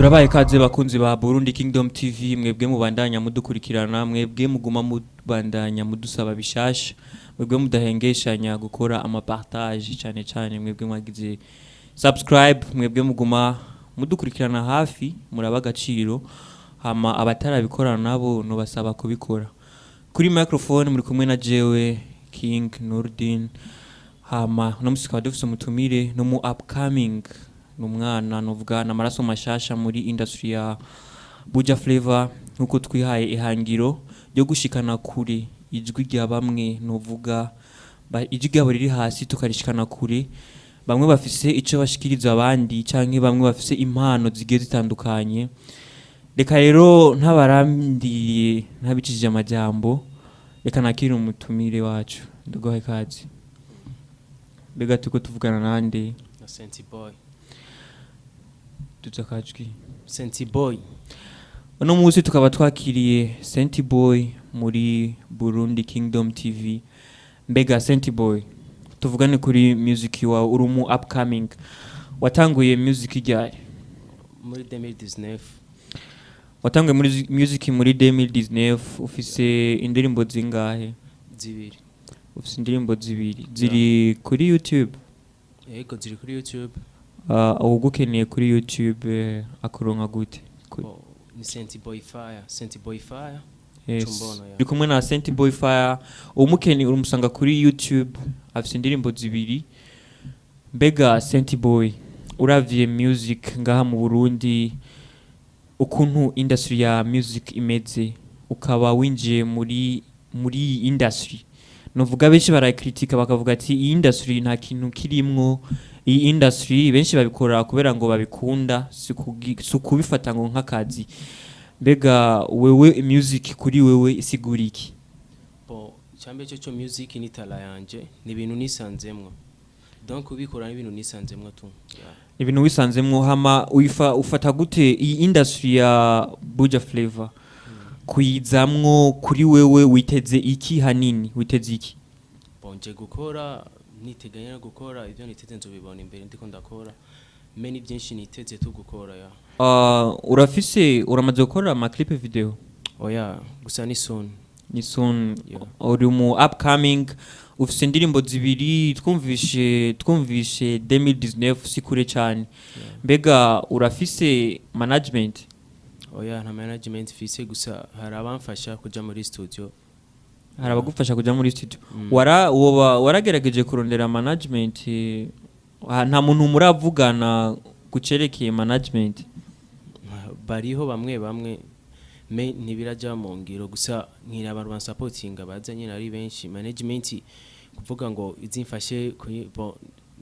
Turabaye kaze, bakunzi ba Burundi Kingdom TV, mwebwe mubandanya mudukurikirana, mwebwe muguma mubandanya mudusaba bishasha, mwebwe mudahengeshanya gukora ama partage, cyane cyane mwebwe mwagize subscribe, mwebwe muguma mudukurikirana hafi, muraba agaciro. Hama abatarabikora nabo nobasaba kubikora. Kuri microphone muri kumwe na jewe King Nurdin. Hama uno musi tukaba dufise umutumire, no mu upcoming, ni umwana novuga ni amaraso mashasha muri industry ya Buja Flavor, nkuko twihaye ihangiro ryo gushikana kure ijwi rya bamwe novuga ijwi ryabo riri hasi, tukarishikana kure, bamwe bafise ico bashikiriza abandi canke bamwe bafise impano zigiye zitandukanye. Reka rero ntabarambiriye, ntabicishije amajambo, reka nakire umutumire wacu. Ndaguhaye ikaze. Mbega turiko tuvugana nande? Na Senti Boy. Duza akajwi. Senti Boy. Uno munsi tukaba twakiriye Senti Boy muri Burundi Kingdom TV. Mbega Senti Boy, tuvugane kuri music wawe. Uri mu upcoming, watanguye music ryari? Muri 2019. Watanguye muri music muri 2019. Ufise indirimbo zingahe? Zibiri. Ufise indirimbo zibiri ziri kuri YouTube? Yego, ziri kuri YouTube. Ugukeneye kuri YouTube akuronka gute? Oh, ni Senti Boy Fire, Senti Boy Fire. Yes. Chumbono, ya. Uri kumwe na Senti Boy Fire. Umukeneye uramusanga kuri YouTube, afise indirimbo zibiri. Mbega Senti Boy, uravye music ngaha mu Burundi, ukuntu industry ya music imeze, ukaba winjiye muri iyi industry, novuga benshi barayikritika bakavuga ati iyi industry nta kintu kirimwo, iyi industry benshi babikora kubera ngo babikunda, si ukubifata ngo nk'akazi. Mbega wewe, music kuri wewe isigura iki? Bon, cyambere cyo music ni talent yanje, ni ibintu nisanzemwo, donc ubikora ni ibintu nisanzemwo tu, yeah. Ibintu wisanzemwo. Hama ufata gute iyi industry ya Buja Flavor kuyizamwo? Kuri wewe witeze iki hanini, witeze iki? Bon, nje gukora, niteganya no gukora ibyo niteze nzobibona imbere ndiko ndakora, mais ni byinshi niteze tu gukora, ya. Urafise, uramaze gukora ama clip video? Oya, gusa ni soon. Ni soon. Yeah. Uri mu upcoming, ufise indirimbo zibiri, twumvishe 2019, si kure cyane. Mbega urafise management? Oya, nta management mfise, gusa hari abamfasha kuja muri studio. Hari abagufasha kuja muri studio. Mm. Woba waragerageje kurondera management? Nta muntu muravugana kucerekeye management? Bariho bamwe bamwe, mais ntibiraja mu ngiro. Gusa nkira abantu bansapotinga baza nyine ari benshi. Management kuvuga ngo izimfashe kuri, bon,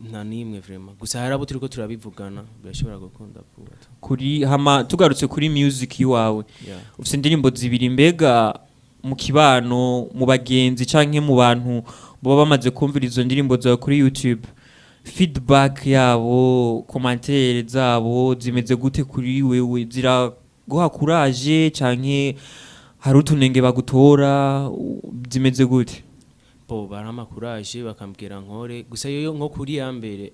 nta nimwe vraiment, gusa hari abo turiko turabivugana, birashobora gukunda vuba tu. Kuri hama tugarutse kuri music iwawe, ufise indirimbo zibiri. Mbega mu kibano, mu bagenzi canke mu bantu baba bamaze kumvira izo ndirimbo zawe kuri YouTube, feedback yabo, commentaire zabo zimeze gute kuri wewe? Ziraguha courage canke hari utunenge bagutora? Zimeze gute? Bo barampa courage, bakambwira nkore. Gusa yo nko kuri ya mbere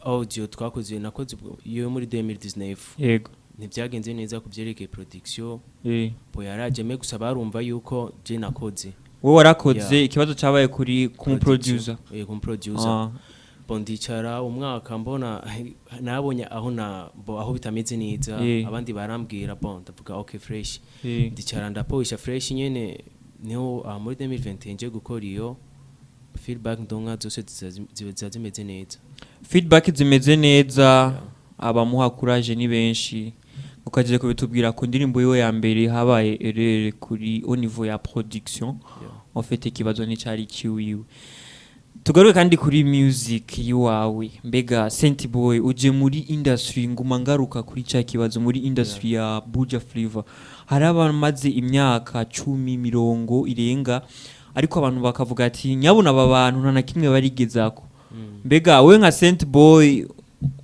audio twakoze, nakoze yo muri 2019, ntibyagenze neza ku byerekeye production. Bo yaraje, mais gusa barumva yuko je nakoze. Wowe warakoze. Yeah. Ikibazo cabaye kuri ku producer? Ku producer. Bo ndicara umwaka, mbona nabonye aho na bo aho bitameze neza. Abandi barambwira, bon, ndavuga okay, fresh. Ndicara ndapolisha fresh nyene, niho muri 2021 nje gukora iyo, feedback ndonka zose ziza zimeze neza. Feedback zimeze neza, abamuha courage ni benshi. Ukagiye kubitubwira, ku ndirimbo yiwe ya mbere habaye erreur kuri au niveau ya production. En fait ikibazo nticari kiwiwe. Tugaruke kandi kuri music yiwawe. Mbega Senti Boy, uje muri industry, nguma ngaruka kuri ca kibazo, muri industry ya Buja Flavor hari abamaze imyaka 10, 30 irenga, ariko abantu bakavuga ati nyabuna aba bantu nta na kimwe barigezako. Mbega we nka Senti Boy,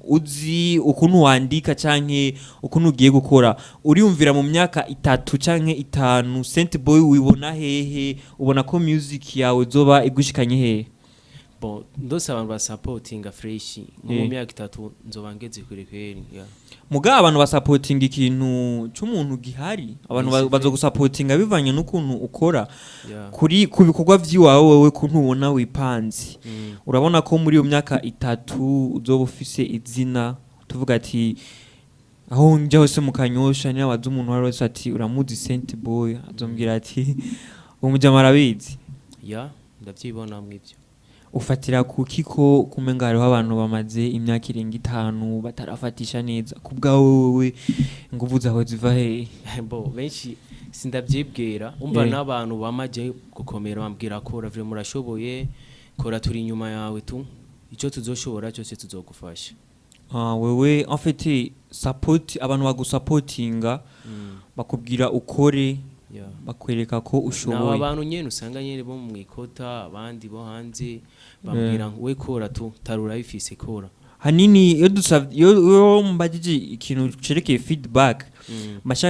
uzi ukuntu wandika canke ukuntu ugiye gukora, uriyumvira mu myaka 3 canke 5 Senti Boy wibona hehe? Ubona ko music yawe zoba igushikanye hehe? Bon, ndose abantu basapotinga fresh, nko mu myaka 3 nzoba ngeze kure kweri, yeah. Mugabo abantu basapotinga ikintu c'umuntu gihari, abantu bazogusapotinga bivanye n'ukuntu ukora kuri ku bikorwa vy'iwawe, wewe kuntu ubona wipanze. Urabona ko muri iyo myaka 3 uzoba ufise izina, tuvuga ati aho njya hose mu Kanyosha, niba waza umuntu uwo wese ati uramuzi Saint Boy, azombwira ati uwo mujama arabizi. Yeah, ndavyibona mw'ivyo. Ufatira kuki ko kumenga hariho abantu bamaze imyaka irenga 5 batarafatisha neza? Ku bwawe wewe, inguvu zawe ziva hehe? Bo, benshi sindavyibwira, umva, n'abantu bamaje gukomera bambwira ko ravure murashoboye, kora, turi inyuma yawe tu, icyo tuzoshobora cyose tuzogufasha. Ah, wewe en fait support, abantu bagusapotinga bakubwira ukore, bakwereka ko Nabo ushoboye. Abantu nyene usanga nyene bo mu ikota, abandi bo hanze bambwira ngo we kora tu, tarura bifise, kora. Hanini iyo dusavye, iyo mbagije ikintu cerekeye feedback,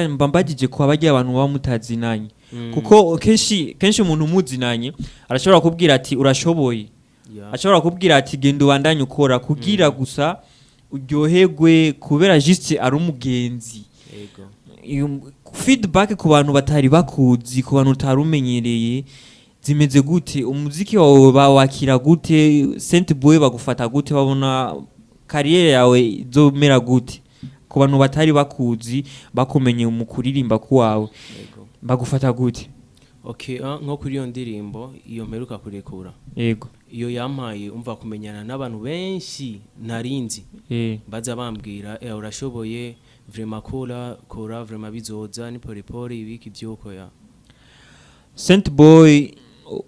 mba mbagije ko abagiye abantu baba mutazinanye, kuko kenshi kenshi umuntu umuzinanye arashobora kubwira ati urashoboye, ashobora kubwira ati genda ubandanye ukora, kugira gusa uryoherwe, kubera juste ari umugenzi. Iyo feedback ku bantu batari bakuzi, ku bantu utari umenyereye, zimeze gute? Umuziki wawe bawakira gute? Saint Boy bagufata gute? Babona carrière yawe izomera gute ku bantu batari bakuzi, bakumenye mu kuririmba kuwawe? Bagufata gute? Okay, nko kuri iyo ndirimbo iyo mperuka kurekura, iyo yampaye umva kumenyana n'abantu benshi narinzi, baza bambwira urashoboye vraiment, kora kora vraiment, bizoza ni pole pole, ibiki vyuko ya. Saint Boy,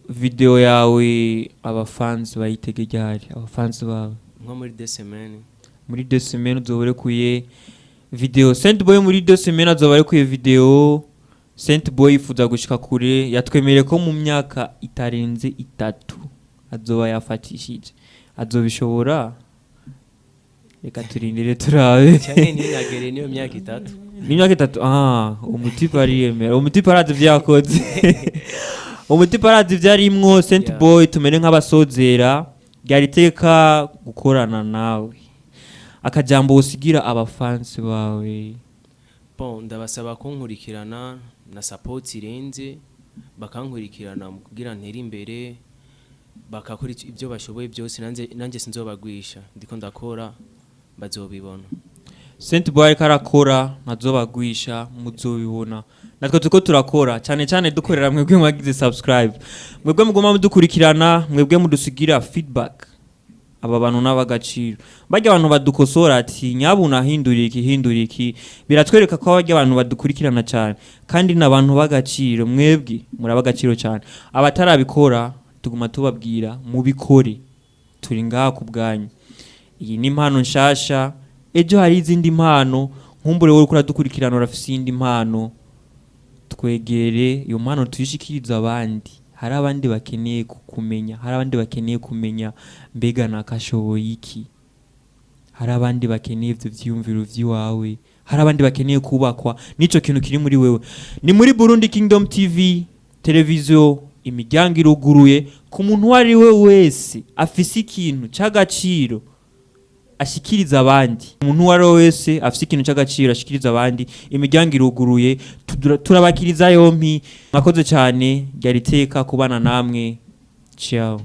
video yawe abafans bayitege ryari, abafans bawe? Nko muri 2 semaines. Muri 2 semaines uzoba urekuye video. Saint Boy muri 2 semaines azoba arekuye video. Saint Boy yifuza gushika kure, yatwemereye ko mu myaka itarenze 3 azoba yafatishije. Azobishobora, reka turindire turabe. Canke ntinagere niyo myaka 3. Ni imyaka 3. Ah, umutipe ariyemera, umutipe arazi ivyo yakoze, umutipe arazi ivyo arimwo. Saint Boy, tumere nk'abasozera, ryari iteka gukorana nawe. Akajambo usigira abafansi bawe? Bon, ndabasaba kunkurikirana na support irenze, bakankurikirana mu kugira ntere imbere, bakakora ibyo bashoboye byose, nanjye sinzobagwisha, ndiko ndakora, bazobibona. Saint Boy ariko arakora, ntazobagwisha, muzobibona. Natwe turiko turakora cyane cyane, dukorera mwebwe mwagize subscribe, mwebwe muguma mudukurikirana, mwebwe mudusigira feedback. Aba bantu n'abagaciro, barya abantu badukosora ati nyabuna hindura iki, hindura iki, biratwereka ko barya abantu badukurikirana cyane kandi n'abantu b'agaciro. Mwebwe muri ab'agaciro cyane. Abatarabikora tuguma tubabwira mubikore, turi ngaha ku bwanyu. Iyi ni impano nshasha, ejo hari izindi mpano. Nkumbure wowe uriko uradukurikirana urafise iyindi mpano, twegere iyo mpano tuyishikirize abandi. Hari abandi bakeneye kukumenya, hari abandi bakeneye kumenya mbega nakashoboye iki, hari abandi bakeneye ivyo vyiyumviro vy'iwawe, hari abandi bakeneye kubakwa n'ico kintu kiri muri wewe. Ni muri Burundi Kingdom TV televiziyo, imiryango iruguruye ku muntu uwo ari we wese afise ikintu c'agaciro ashikiriza abandi. Umuntu uwo ari we wese afise ikintu c'agaciro ashikiriza abandi, imiryango iruguruye, turabakiriza yompi. Mwakoze cyane, ryari iteka kubana namwe. Ciao.